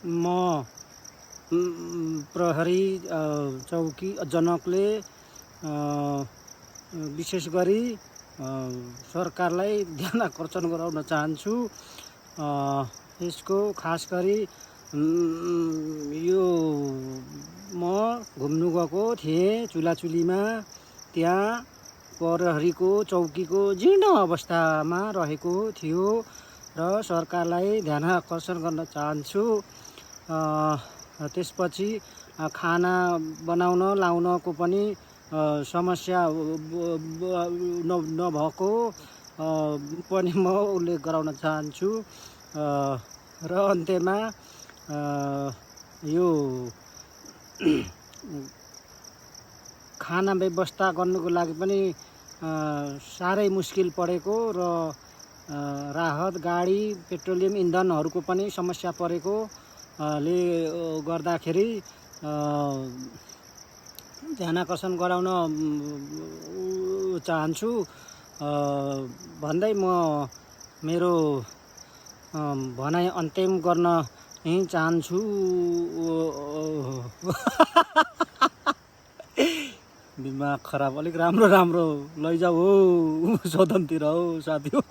म प्रहरी चौकी जनकले विशेष गरी सरकारलाई ध्यान आकर्षण गराउन चाहन्छु। यसको खास गरी यो म घुम्नु गएको थिएँ चुलाचुलीमा, त्यहाँ प्रहरीको चौकीको जीर्ण अवस्थामा रहेको थियो र सरकारलाई ध्यान आकर्षण गर्न चाहन्छु। त्यसपछि खाना बनाउन लाउनको पनि समस्या नभएको पनि म उल्लेख गराउन चाहन्छु। र अन्त्यमा यो खाना व्यवस्था गर्नुको लागि पनि साह्रै मुस्किल परेको र राहत गाडी पेट्रोलियम इन्धनहरूको पनि समस्या परेको ले गर्दाखेरि ध्यान आकर्षण गराउन चाहन्छु भन्दै म मेरो भनाइ अन्तिम गर्न चाहन्छु। दिमाग खराब, अलिक राम्रो लैजाऊ हो सदनतिर हो साथी हो।